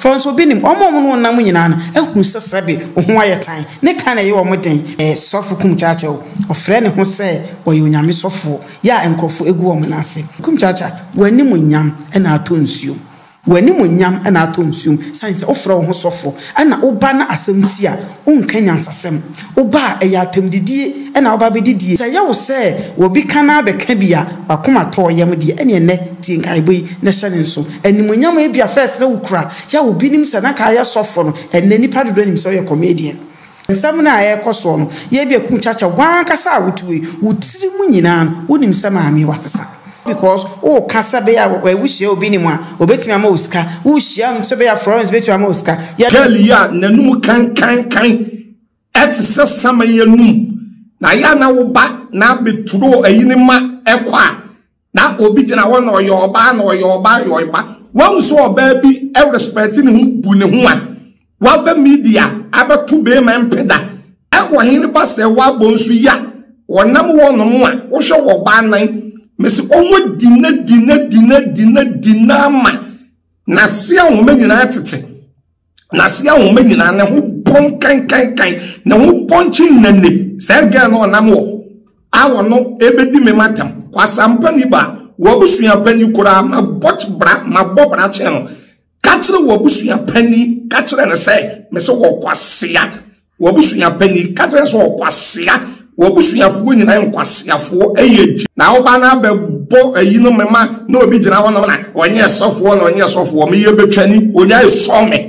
Frɛ nso obi nim, wɔn a wɔne wo nam nyinaa no ahu sɛ sɛbe wo ho ayɛ tan, ne ka na ɛyɛ wɔn den. Sɔfo Kumkyaakyɛ o, ɔfrɛ ne ho sɛ ɔyɛ Onyame sɔfoɔ, yɛ a nkurɔfoɔ gu wɔn nan ase. Kumkyaakyɛ, w'animuonyam na atɔ nsuom. W'animuonyam na atɔ nsuom, sane sɛ wofrɛ wo ho sɔfo, ɛna woba na asɛm si a, wonka nyansasɛm. Woba a, ɛyɛ atɛmdidie na woba bɛdidie. Sɛ ɛyɛ wo sɛ obi ka na abɛka bi a, w'akoma tɔ wo yam deɛ, ɛneɛ nnɛ, tie nkaebɔ yi na hyɛ no nso. Animuonyam a ebia first na wokura, yɛ a obi nim sɛ na anka ayɛ sɔfo no, ɛnnɛ nnipa dodoɔ nim sɛ woyɛ comedian. Nsɛm no a ɛrekɔ soɔ no, yɛ bi a kum kyakya, w'ankasa a wote hɔ yi, wo tiri mu nyinaa no, wonim sɛ maame yi wasesa. Because woka sɛ bɛyɛ a wohyia obi nim a, obetumi ama wo sika. Wohyia no sɛ bɛyɛ a Florence betumi ama wo sika. Yɛ. Girl yi a n'anum kankankan ɛte sɛ saman anum na yɛ a na wo ba na abɛturo ayi ne ma ɛkɔ a na obi gyina hɔ na ɔyɛ ɔbaa na ɔyɛ ɔbaa yɛ ɔba wahu sɛ ɔbaa bi respect ne ho bu ne ho a waba media abɛto bɛrima mpeda ɛwɔ hene ba sɛ wabɔ nso yi a wɔnam wɔnom a wohwɛ wɔ ɔbaa nan mesi ɔmo di na di na di na di na di na ama na se ahoma nyinaa tete N'ase ahoma nyinaa ne ho bɔn kankankan ne ho bɔn kye nnane saa girl no ɔnam wɔ a ɔno ebedi me matam kwasampa ni ba w'abusua pani koraa ma bɔ bra ma bɔ bra kyɛn no ka kyerɛ w'abusua pani ka kyerɛ no sɛ me sɛ wɔ kwasea W'abusua panin, ka kyerɛ sɛ ɔkwasea. W'abusuafoɔ nyinaa nkwaseafoɔ ɛyɛ gyi. Na woba no abɛbɔ ayi no mema na obi gyina hɔ nom na ɔnyɛ sɔfoɔ na ɔnyɛ sɔfoɔ meyɛ bɛtwani onya esɔ me.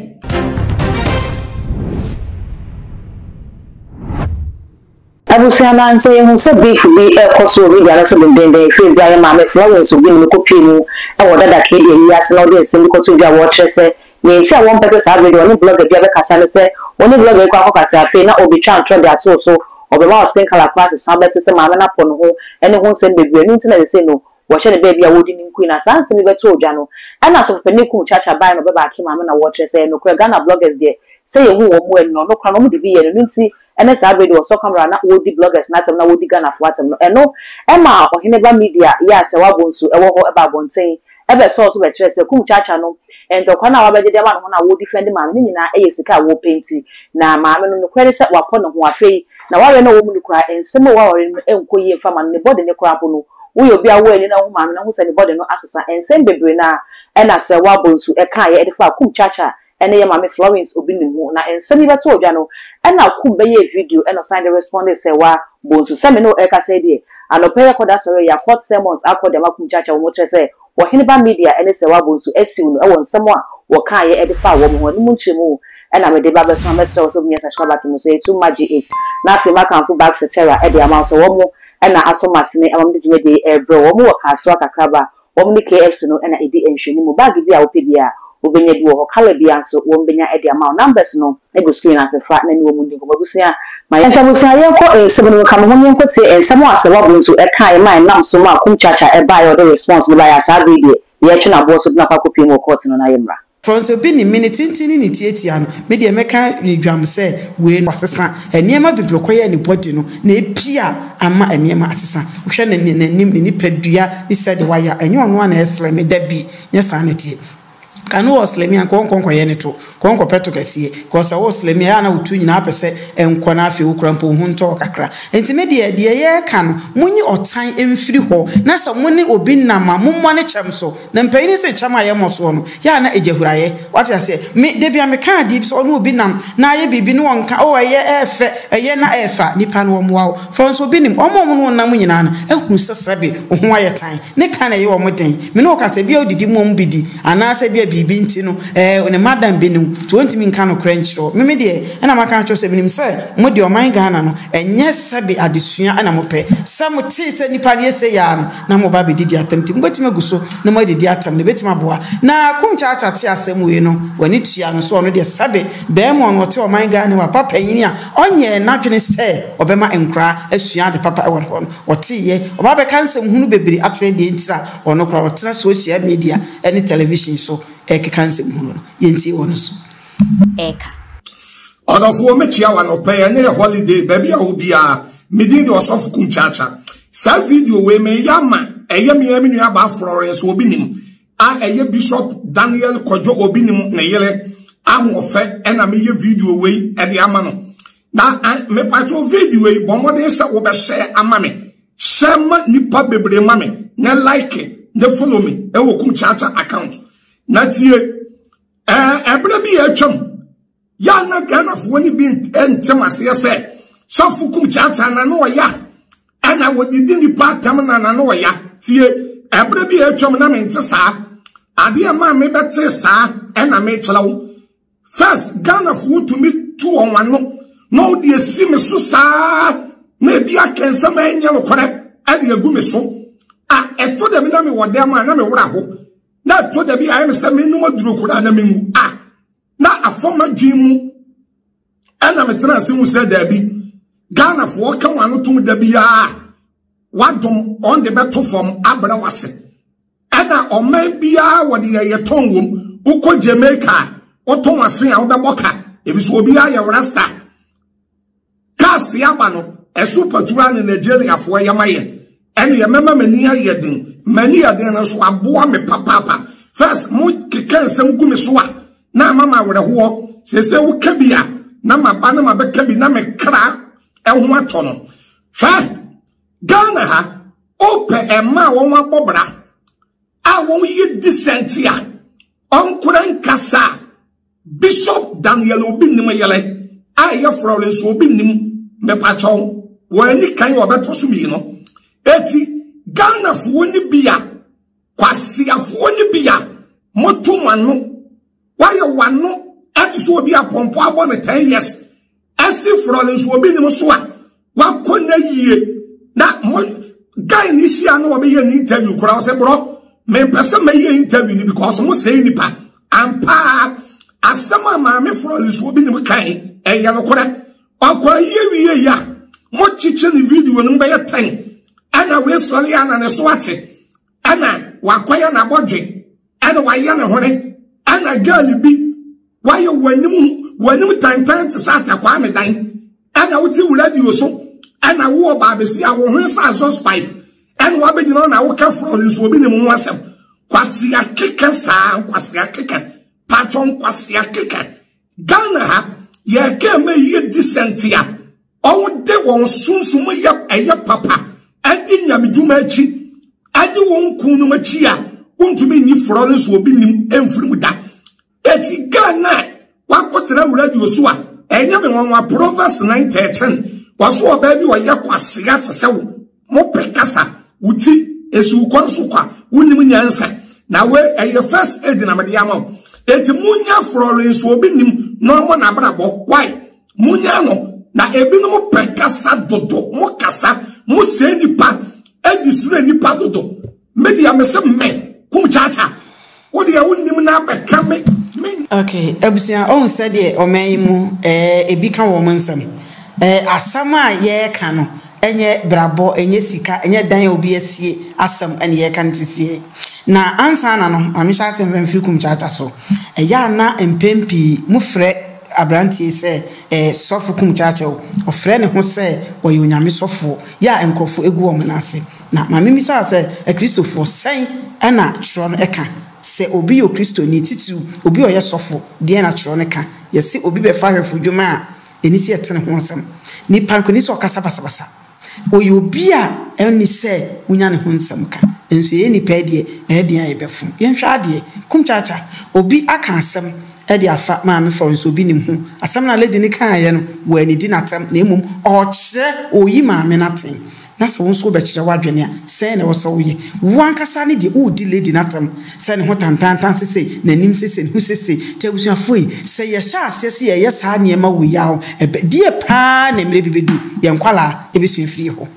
Abusua no ansa yɛhu sɛ beef bi rekɔ so wɔ media no so dendeenden ɛfiri berɛ a yɛn maame Florence Obinim kɔpuee mu wɔ Dada Kedi ayi ase na ɔde nsɛm bi kɔtoo dwa a wɔrekyerɛ sɛ Nea enti a wɔmpɛ sɛ saa bere de ɔne blogger bi abɛkasa ne sɛ wo ne blogger yi kɔ akɔkasa afei na ɔrebetwa ntorɔ de ato wo so, ɔbɛma wo skin colour koraa asesa, wobɛte sɛ maame no apɔ ne ho ne ho nsɛm bebree, ɛno nti na seesei no wɔhyɛ no baabi a wɔredi no nkoyi. Na saa nsɛm yi bɛtoo dwa no, ɛna Asɔfopanin Kum Chacha bae na ɔbɛbaake maame na wɔrekyerɛ sɛ ɛyɛ nokorɛ Ghana bloggers deɛ sɛ yɛhu wɔn mu ɛno no koraa no wɔde bi yɛ no, ɛno nti ɛne saa bere de wɔsɔ camera na wɔredi bloggers no atɛm na wɔredi Ghanafoɔ atɛm no, ɛno ɛmaa Ɔheneba Media yɛ a sɛ wabɔ nsu ɛwɔ hɔ ɛba abɔnten bɛsɔɔ so bɛkyerɛɛ sɛ Kum Chacha no ntɔkwa no a wabɛgye de ama ne ho no a wɔredifɛnde maame no nyinaa yɛ sika a wɔrepɛ nti. Na maame no, nokorɛ ne sɛ wapɔ ne ho. Afei, n'awareɛ no a ɔwɔ mu no koraa, nsɛm a ɛwɔ awareɛ no mu nkɔ yie mfa ma no, ne bɔde no koraa mpo no, woyɛ obi a wowɔ ani na wohu maame no a, wohu sɛ ne bɔde no asesa. Nsɛm bebree no ara na sɛ woabɔ nsu kaeɛ de faa Kum Chacha ne yɛ maame Florence Obinim ho. Na nsɛm yi bɛtɔɔ dwa no, ɛna Kum bɛyɛɛ video ɛna ɔsan de respondee sɛ wa Bonsu sɛ me ne wo ɛrekasa yi deɛ, anɔpa yi yɛkɔda sɔree yɛ court sermons akɔ de ama Kum Chacha wɔn kyerɛ sɛ Ɔheneba Media ne Sɛwa Bonsu asiw no wɔ nsɛm a wɔkaeɛ de faa wɔn ho. Ɛno mu nkyerɛmu na mede ba abɛso a mɛsrɛ wo sɛ wobɛnya subscribe button no so ɛyɛ too much GH na afei makamfo Baxterra de ama wo sɛ wɔn na asɔ m'asene ama mede dwumadie yi rebrɛ wo. Wɔn wɔ Kasoa Kakraba Wɔn ne KFC no na ɛdi nhwɛnimu. Bag bi a wopɛ biara, wobɛnya bi wɔ hɔ. Colour biara nso, wɔbɛnya de ama wo. Numbers no gu screen no ase, fa na ne wɔn ndi nkɔmmɔ. Abusua, ma yɛn. Abusua, yɛnkɔ nsɛm no mu. Ka me ho na yɛnkɔtie nsɛm a Sewabo nso kaeɛ ma ɛnam so maa Kum Chacha baeɛ a ɔde response no baeɛ a saa bere yi deɛ, yɛretwe no aboɔ so de no akɔ akɔpue mu wɔ court no na yɛmmra. Frɔnso bi ne me, ne tenten ne ne tiatia no, me deɛ mɛka ne dwam sɛ wei no wasesa nneɛma bebree ɔkɔyɛɛ ne body no na epia ama nneɛma asesa wohwɛ ne ne n'anim ne nipadua ne sɛdeɛ wayɛ a ɛnyɛ ɔno ara na ɛresleme dabi nyɛ saa na ɛteɛ ka no wɔ sleme a nka ɔnkɔ nkɔyɛ ne to kɔ nkɔpɛ to kɛseɛ kɔ sɛ wo sleme a ɛyɛ a na wo to nyinaa apɛ sɛ ɛnkɔ na afei wo kora mpo wo ho ntɔ wo kakra nti me deɛ deɛ yɛreka no monyi ɔtan mfiri hɔ na sɛ mo ne obi nam a mommɔ ne kyɛm so Na mpanyin se kyɛm a yɛmmɔ soɔ no, yɛ a na egya huraeɛ. Wate aseɛ? Me, da bi a meka adeɛ bi sɛ ɔne obi nam na ayɛ biribi na ɔnka, oh, ɛyɛ, ɛyɛ fɛ, ɛyɛ na ɛyɛ fɛ a, nipa no wɔmmoa wo. Fa nso obi nim, wɔn a wɔne wo nam nyinaa no ahunu sɛ sɛbe wo ho ayɛ tan. Ne ka na ɛyɛ wɔn den. Me ne wo kasa, ebia wodidi mu wɔn bi di, anaasɛ ebia biribi nti no, ɛɛ, ne madam bi ne wo, nti wɔntumi nka nokorɛ nkyerɛ wo. Me, me deɛ, ɛna maka akyerɛ wo sɛ menim sɛ mo deɛ ɔman Ghana no, ɛnyɛ sɛbe adesua na mopɛ. Sɛ motee sɛ nipa no yɛ sei ara no, na mo ba abɛdidi atɛm nti mobɛtumi agu so na moadidi atɛm no ɛbɛtumi aboa na Kum Kyaakya te asɛm wei no w'ani tua no so ɔno deɛ sɛbe bɛɛma ɔno ɔte ɔman Ghana mu a papa panyini a ɔnyɛɛ n'adwene sɛ ɔbɛma nkoraa asua ade papa ɛwɔ ne hɔ no ɔteeɛ ɔba abɛka nsɛm hunu bebree akyerɛ deɛ ntira ɔno koraa ɔtena social media ɛne television so ɛkeka nsɛm hunu no yɛntie wɔ no so. Ɛka. Ɔdɔfoɔ mɛkyia wo anɔpa yi, ɛnɛ yɛ holiday, baabi a wo biara, me din de Ɔsɔfo Kum Kyaakya. Saa video wei meyɛ ama ɛyɛ me me nua baa Florence Obinim a ɛyɛ Bishop Daniel Kwadwo Obinim ne yere. ahoɔfɛ ɛna meyɛ video wei ɛde ama no. Na mepatwo video yi bɔ mmɔden sɛ wobɛhyɛ ama me. Hyɛ ma nipa bebree ma me na like na follow me ɛwɔ Kumchacha account. Na tie ɛberɛ bi yɛ atwam ya na Ghanafoɔ ne bi ntem aseɛ sɛ sɔfo Kumchacha na no ɔya ɛna wɔdidi nipa atam na na no ɔya. Tie ɛberɛ bi yɛ atwam na mente saa adeɛ ma mebɛte saa ɛna mekyerɛ wo. First Ghanafoɔ tumi tu wɔn ano na wɔde esi me so saa na ebi aka nsɛm a ɛnyɛ nokorɛ ɛde agu me so. A ɛto da bi na mewɔ dɛm a na mewora ho, na ɛto da bi a ɛyɛ me sɛ menom aduro koraa na menwu. A na afɔm adwene mu ɛna metena ase hu sɛ daabi Ghanafoɔ ka wɔn ano tom da biara wadom ɔn de bɛto fam abrɛ wase. Ɛna ɔman biara wɔde yɛyɛ tɔn wom. Wokɔ Jamaica a wotɔn afe a wobɛbɔ ka, ebi so obi ayɛ rasta. Kaase aba no ɛso patura ne Nigeriafoɔ yɛ ma yɛn. Ɛne yɛ mɛma m'ani ayɛ den. M'ani yɛ den no nso aboa me papaapa. First mo keka nsɛm gu me so a na ama ma awerɛhoɔ. Sese woka bi a na maba na mabɛka bi na me kra ɛho atɔ no. Hwɛ Ghana ha wopɛ ɛma a wɔn abɔ bra a wɔn yɛ decent a ɔnkora nkasa. Bishop Daniel Obi nim yɛlɛ a ɛyɛ Florence Obi nim mepakyɛw wɔn ani kan wɔbɛtɔ so mmienu. Eti Ghanafoɔ ni bi a kwasiafoɔ ni bi a moto mo ano wayɛ wano ɛte so obi apɔmpɔ abɔ ne 10 years ɛsi Florence Obi nim so a wakɔ na yie na mo guy ni hyia na wɔbɛyɛ ne interview koraa ɔsɛ borɔ mempɛ sɛ mɛyɛ interview ni because mo sɛe nipa ampa asɛm a maame Florence Obi nim kan ɛyɛ nokorɛ. Ɔkɔ yie wie ya mo kyekye ne video no bɛyɛ 10 ɛna wei sɔre a na ne so ate ɛna wakɔyɛ n'abɔdwe ɛna wayɛ ne hone ɛna girl bi wayɛ w'anim w'anim tantan te sɛ atakwaa me dan ɛna wote radio so ɛna wo ɔbaa bɛsi a wo ho sɛ exhaust pipe ɛna wabɛgyina na woka Florence Obi nim ho asɛm. Kwasea keka saa kwasea keka patwɔn kwasea keka. Ghana ha yɛka ma yɛ decent a ɔwode wɔn sunsum yɛ ɛyɛ papa ɛde nyamedwuma akyi ɛde wɔn kun no akyi a wontumi nyi Florence Obi nim ɛmfiri mu da. Eti Ghana wakɔtena radio so a ɛnyɛ me nwanwa. Proverbs 9:13 wɔso ɔbaa bi ɔyɛ kwasea te sɛ wo mopɛ kasa wuti esi wo kwan so kwa wonim nyansa na we ɛyɛ first aid na mede ama wo. Eti munya Florence Obi nim na ɔmo n'abrabɔ why munya no na ebinom pɛ kasa dodo mo kasa mo sɛ nipa edi soro nipa dodo. Media me se me Kumchacha wo de wonim na abɛka me. Okay, abusua ohun sɛ deɛ ɔman yi mu ebi ka wɔn nsɛm. Asɛm a yɛreka no ɛnyɛ brabɔ, ɛnyɛ sika, ɛnyɛ dan a obi asie asɛm ɛna yɛreka no titie. Na ansa na no, maame hyɛ asɛm mfiri Kumchacha so. Ɛyɛ a na mpɛn pii mofrɛ aberanteɛ sɛ sɔfo Kumchacha o. Ɔfrɛ ne ho sɛ ɔyɛ onyame sɔfoɔ. Yɛ a nkurɔfoɔ egu wɔn nan ase. Na maame misa sɛ akristofoɔ sɛn ɛna twerɛ no ɛka sɛ obi yɛ okristoni titiriw obi a ɔyɛ sɔfo deɛn na twerɛ no ka. Yɛse obi bɛfa ahwɛfo dwuma a ɛni sɛ yɛte ne ho asɛm. Nipa no kò ni sɛ ɔkasa basabasa. Ɔyɛ obi a ɛnni sɛ wonya ne ho nsɛm ka. Nso yɛyɛ nipa yi deɛ ɛyɛ den a yɛbɛfom. Yɛnhwɛ adeɛ. Kumchacha, obi aka asɛm de afa maame Florence Obi nim ho. Asɛm no a lady no kaeɛ no, wannidi n'atɛm na mmom ɔrekyerɛ, ɔreyi maame no atɛn. Na sɛ wo nso wobɛkyerɛ w'adwene a, sɛn na ɛwɔ sɛ woyɛ? Wo ankasa ne deɛ woredi lady no atɛm sɛ ne ho tantaantan sesei, n'anim sesei, ne ho sesei. Nti abusuafoɔ yi, sɛ yɛhyɛ aseɛ sɛ yɛyɛ saa nneɛma wei a, ɛbɛ, deɛ paa na mmerɛ bi bɛdu, yɛn nkwadaa bɛsua afiri hɔ.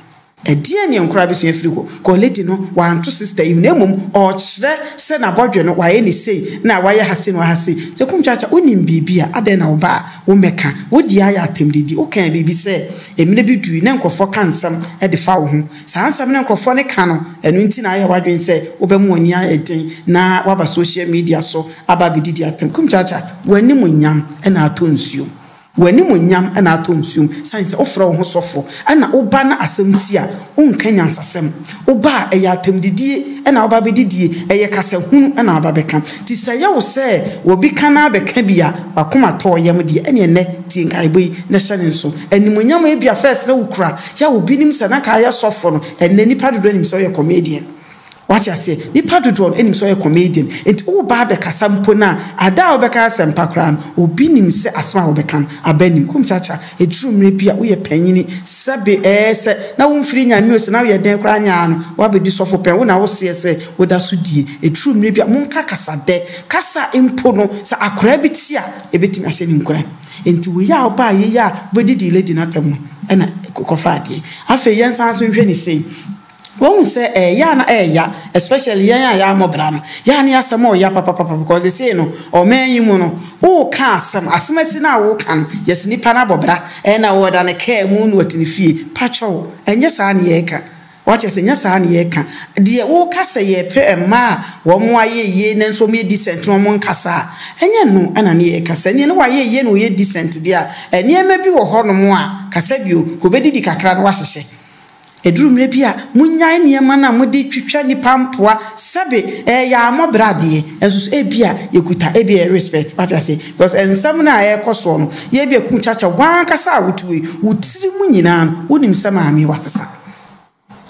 Ɛdeɛn ne yɛn nkwadaa bɛsua afiri hɔ? Kɔ lady no, wanto sister yi mu, na mmom ɔrekyerɛ sɛ n'abɔdwe no, wayɛ ne sei, na wayɛ ha sei, na wayɛ ha sei. Nti Kumkyakya, wonim biribi a, adɛn na wo ba a, wommɛka? Wo deɛ ayɛ atɛmdidi. Wokaa biribi sɛ, mmerɛ bi dui na nkurɔfoɔ ka nsɛm de fa wo ho. Saa nsɛm no a nkurɔfoɔ no ka no, ɛno nti na ayɛ w'adwene sɛ wobɛma w'ani ayɛ den na woaba social media so aba abɛdidi atɛm. Kumkyakya, w'animuonyam na atɔ nsuom. W'animuonyam na atɔ nsuom sane sɛ wofrɛ wo ho sɔfo na woba na asɛm si a, wonka nyansasɛm. Woba a, ɛyɛ atɛmdidie na woba bɛdidie, ɛyɛ kasa hunu na woba bɛka. Nti sɛ ɛyɛ wo sɛ obi ka na abɛka bi a, w'akoma tɔ wo yam deɛ, ɛneɛ nnɛ tie nkaebɔ yi na hyɛ no nso. Animuonyam a ebia first na wokura, yɛ a obi nim sɛ na anka ayɛ sɔfo no, ɛnnɛ nnipa dodoɔ nim sɛ woyɛ comedian. Wate aseɛ? Nnipa dodoɔ no nim sɛ ɔyɛ comedian. Nti woreba abɛkasa mpo no a, ada a wobɛka asɛmpa koraa no, obi nim sɛ asɛm a wobɛka no, aba nim. Kumkyakya, ɛduru mmerɛ bi a, woyɛ panyini, sɛbe ɛɛ sɛ na womfiri Nyame o, sɛ na woyɛ dɛn koraa nyaa no, woabɛdi sɔfo pɛn, wo na woseɛ sɛ woda so die. Ɛduru mmerɛ bi a, monka kasadɛ. Kasa mpo no, sɛ akoraa bi te a, ɛbɛtumi ahyɛ no nkuran. Nti wei a wobaeɛ yi a wobɛdidii lady no atɛm no, ɛna kɔfaa adeɛ. Afei yɛnsan nso nhwɛ no sei. Wahu sɛ ɛyɛ a na ɛya especially yɛn a yɛammɔ bra no, yɛ a na yɛasɛm ɔya papapapa because sesei no ɔman yi mu no woka asɛm, asɛm asi no a woka no yɛse nipa no abɔ bra ɛna ɔda ne car mu na ɔte ne fie, pakyɛw ɛnyɛ saa na yɛka wate ase ɛnyɛ saa na yɛka, deɛ woka sɛ yɛpɛ mmaa a wɔn ayɛ yie nanso wɔn yɛ decent na wɔn nkasa a ɛnyɛ no ɛna ne yɛka, sɛ neɛ na wayɛ yie na ɔyɛ decent deɛ a nneɛma bi wɔ hɔ nom a kasa bio kɔ bɛdidi kakra na wahyehyɛ. Ɛduru mmerɛ bi a, monnyae nneɛma no a mode twitwa nnipa mpoa, sɛbe ɛyɛ a mɔbrɛ adeɛ, nso so ebia yɛkuta, ebia yɛ respect, wate aseɛ, because nsɛm no a ɛrekɔ soɔ no, yɛ ebia kum kyakya, w'ankasa a wote hɔ yi, wo tiri mu nyinaa no, wonim sɛ maame yi wasesa.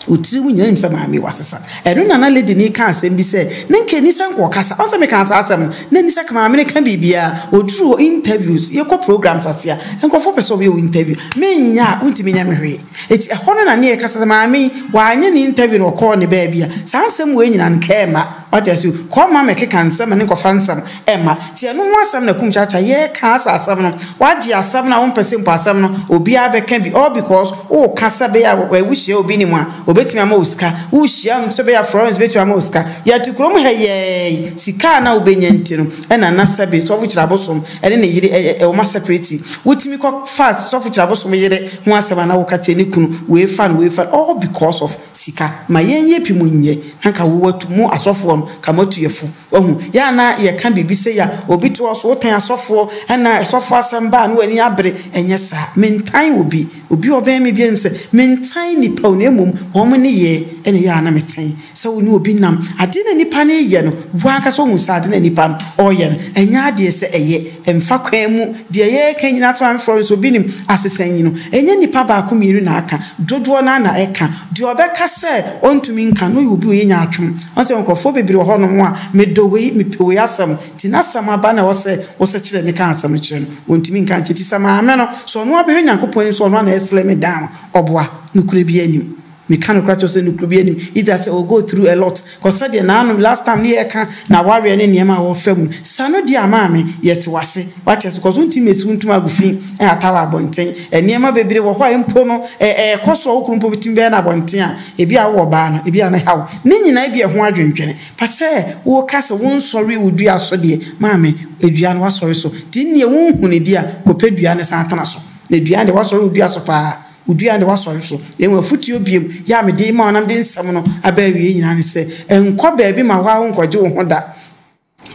Wo tiri mu nyinaa nim sɛ maame yi wasesa. Ɛno na na lady no reka asɛm bi sɛ, na nka ɛni sɛ nka ɔkasa, ɔn sɛ mekaa saa asɛm no, na ɛni sɛ maame no ka biribiara, ɔduru hɔ interviews, yɛkɔ programs ase a, nkurɔfoɔ pɛ sɛ wɔyɛ wo interview, menyɛ a, wontumi nyɛ me hwee. Enti ɛhɔ no na ne yɛkasa sɛ maame yi wanyɛ ne interview na ɔkɔɔ ne baabi a saa nsɛm wei nyinaa no nka ɛmma wate ase o kɔ ma mɛkeka nsɛm ne nkɔfa nsɛm ɛmma nti ɛno ho asɛm na kum kyakya yɛka asa asɛm no wagye asɛm no a wompɛ sɛ mpo asɛm no obiara bɛka bi all because woka sɛ bɛyɛ a wohyia obi ne mu a obɛtumi ama wo sika wohyia sɛ bɛyɛ a Florence bɛtumi ama wo sika yɛte kurom ha yɛɛ sika a na wobɛnya nti no ɛna na sɛbe sɔfo kyerɛ abosom ɛne ne yere ɛ ɛ wɔn asɛpreti. Wotumi kɔ fa sɔfo kyerɛabosom yere ho asɛm a na woka kyerɛ ne kunu wei fa no wei fa no all because of sika. Ma yɛn yɛ pi mo nyɛ na nka wo watu mo asɔfoɔ no ka mo atu yɛ fo. Wahu? Yɛ a na yɛka biribi sei a obi te hɔ so wotan asɔfoɔ ɛna sɔfoɔ asɛm ba a na w'ani abere. Ɛnyɛ saa. Mentan obi. Obi a ɔbɛn me biara nim sɛ mentan nnipa o na mmom wɔn nneyɛɛ na ɛyɛ a na metan. Sɛ wo ne obi nam, adeɛ no a nipa no reyɛ no, wo ankasa wohu sɛ ade no a nipa no ɔreyɛ no, ɛnyɛ adeɛ sɛ ɛyɛ, ɛmfa kwan mu. Deɛ yɛreka nyinaa sɛ Maame Florence, obi nim asesan yi no, ɛnyɛ nipa baako mmienu na aka, dodoɔ no ara na ɛka. Deɛ ɔbɛka sɛ ɔntumi nka no yɛ obi a ɔyɛ nyaatwom. Woahu sɛ nkurɔfoɔ bebree wɔ hɔnom a, medɔ wei, mepɛ wei asɛm, nti n'asɛm aba na ɛwɔ sɛ wosɛ kyerɛ no ka asɛm no kyerɛ no, ɔntumi nka nkyerɛ. Nti sɛ maame no, sɛ ɔno ara bɛhwɛ Nyankopɔn anim sɛ ɔno ara na ɛresle me down a, ɔboa. Nokorɛ biara nnim. Meka nokorɛ akyerɛ wo sɛ nokorɛ biara nnim either sɛ ɔ go through a lot cause sɛdeɛ naano last time ne yɛreka n'awareɛ ne nneɛma a ɔrefa mu no sa no deɛ a maame yɛte w'ase wate ase cause wontumi mmɛsi wo ntoma agu fi nhata wɔ abɔnten nneɛma bebree wɔ hɔ a mpo no ɛ ɛkɔ so a wo kunu mpo bɛtumi bɛyɛ no abɔnten a ebi a wowɔ baa no ebi a ne haw ne nyinaa ebi a ɛho adwendwene but sɛ woka sɛ wonsɔre wo dua so deɛ maame dua no wasɔre so nti nneɛ wonhunu deɛ a kɔpɛ dua no san tena so na dua deɛ wasɔre wo dua so paa Wo dua ne w'asɔre so. Na mmom afotuo bio yɛ a mede rema wo na mede nsɛm no aba awieɛ nyinaa ne sɛ, nkɔ baabi ma wo ara wonkɔgye wo ho da.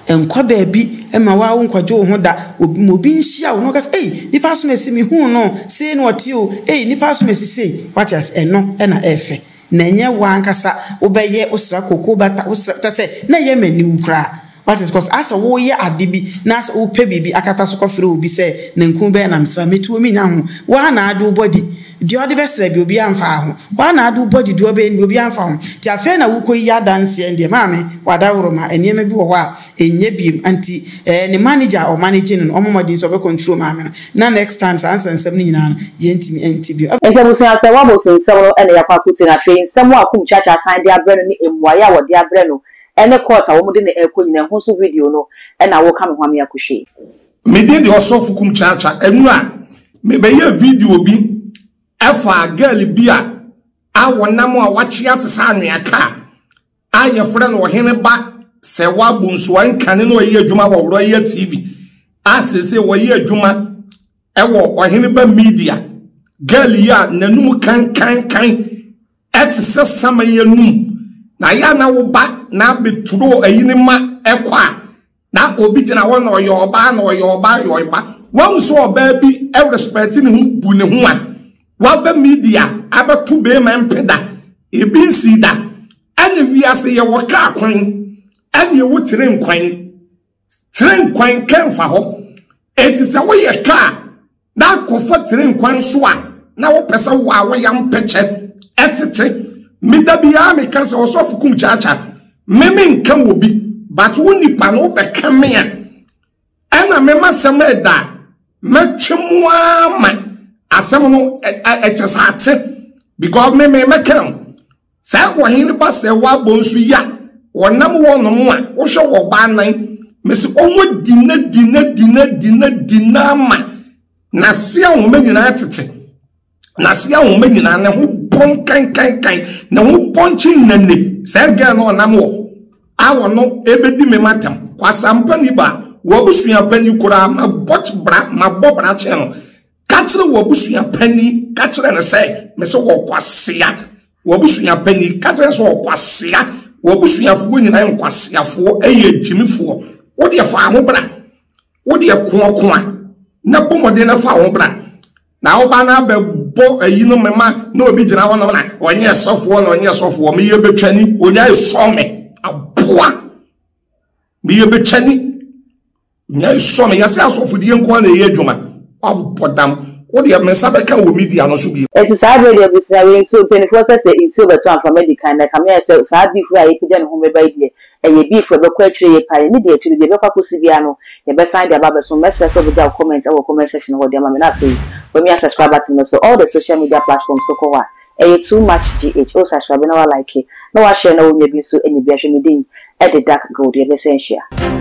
Nkɔ baabi ma wo ara wonkɔgye wo ho da. Obi, ma obi nhyia wo na ɔka sɛ, ei, nipa asom asi, mehuu no, sei na ɔte o, ei, nipa asom asi sei. Wate ase? Ɛno na ɛyɛ fɛ. Na ɛnyɛ wo ankasa wobɛyɛ, wosra koko bata, wosra, kyerɛ sɛ, na ɛyɛ m'aniwu koraa. Wate ase? Cause asɛ woyɛ ade bi na asɛ wopɛ biribi akata so kɔfrɛ obi sɛ nankun bɛyɛ na mesrɛ metuo mennya ho. Woa na ade wo body deɛ ɔde bɛsrɛ deɛ obiara mfaa ho. Woa na ade wo body deɛ ɔbɛyɛ no deɛ obiara mfa ho. Nti afei na wokɔyi adanseɛ ndeɛ maame wadaworoma nneɛma bi wɔ hɔ a ɛnyɛ biom nti ɛɛ ne manager a ɔmanage no no ɔmmɔ mmɔden sɛ ɔbɛ control maame no na next time saa nsɛnsɛm no nyinaa no yɛntumi nte bio. Nti abusua sɛ woabɔ so nsɛm no na yɛakɔ akɔtie no afei nsɛm a Kum Chacha asan de abrɛ no ne mmuaeɛ a wɔde abrɛ no Ɛne court a wɔn de no ɛrekɔ nyinaa ɛho nso video no ɛna woka me ho ame akohwee. Me din de Ɔsɔfo Kum Kyaakya. Ɛnura mebɛyɛɛ video bi ɛfa girl bi a a wɔnam a wakyea te sɛ anwea kaa a yɛfrɛ no Ɔhene Ba sɛ wabɔ nsuo nkane na ɔyɛ adwuma wɔ Royal TV a seesei wɔyɛ adwuma ɛwɔ Ɔhene Ba Media. Girl yi a n'anum kankankan Ɛte sɛ saman anum. Na yɛ a na wo ba na abɛturo ayi ne ma ɛkɔ a, na obi gyina hɔ na ɔyɛ ɔbaa na ɔyɛ ɔbaa yɛ ɔba. Wahu sɛ ɔbaa bi. ni respect ne ho bu ne ho a waba media abɛto bɛrima mpe da ebi nsi da ɛne wiase yɛwɔ kaa kwan ɛne ɛwɔ tire nkwan tire nkwan kɛmfa hɔ eti sɛ woyɛ kaa na akɔfa tire nkwan so a na wopɛ sɛ wo a woyɛ mpɛkyɛ ɛtete meda biara meka sɛ ɔsɔfo kum kyaakya me menka wɔ bi but wo nipa no wobɛka me a ɛna mema sɛm ɛda mɛtwe mu ara ma asɛm no ɛkyɛ sɛ ate because me me mɛka o sɛ wɔhene ba sɛ wɔabɔ nso yi a wɔnam wɔnom a wohwɛ wɔ ɔbaa nan mesi ɔmo di na di na di na di na di na ama n'ase ahoma nyinaa tete n'ase ahoma nyinaa ne ho bɔn kankankan ne ho bɔn kyi nnane sɛ gɛn no ɔnam wɔ a wɔno ebedi me matam kwasampa ni ba wɔabusua panyin koraa ma bɔ bra ma bɔ bra kyɛn no ka kyerɛ wɔabusua panyin ka kyerɛ no sɛ me sɛ wɔkwasea wɔabusua panyin ka kyerɛ sɛ wɔkwasea wɔabusuafoɔ nyinaa nkwaseafoɔ ɛyɛ gyimifoɔ wodeɛ fa ho bra Wo deɛ koakoa na bɔ mmɔden na fa ho bra. Na woba na abɛbɔ ayi no mema na obi gyina hɔ nom na ɔnyɛ sɔfoɔ na ɔnyɛ sɔfoɔ meyɛ bɛtwani onya esɔ me aboa meyɛ bɛtwani onya esɔ me yɛsɛ asɔfodie nko na ɛyɛ adwuma wabɔ dam wo deɛ me nsa bɛka wɔ media no so bi. Enti saa berɛ deɛ abusua wei nso mpaninfoɔ sɛ sɛ nsuo bɛtɔ a mframa di kan na ɛkame ayɛ sɛ saa beef yi a yɛpagya ne ho reba yi deɛ Ɛyɛ beef a ɛbɛkɔ akyire yie paa, yɛnni deɛ akyire deɛ ɛbɛkɔ akɔsi biara no yɛbɛsan de aba abɛso. Mɛsrɛ sɛ wobɛgya wo comment wɔ comment section hɔ de ama me na afei wamia subscribe button no so. All the social media platforms so kɔ hɔ a ɛyɛ too much GH. Wo subscribe na wa like na wa share na wo nua bi nso anya bi ahwɛ. Me din de Dark Gold yɛbɛsan ahyia.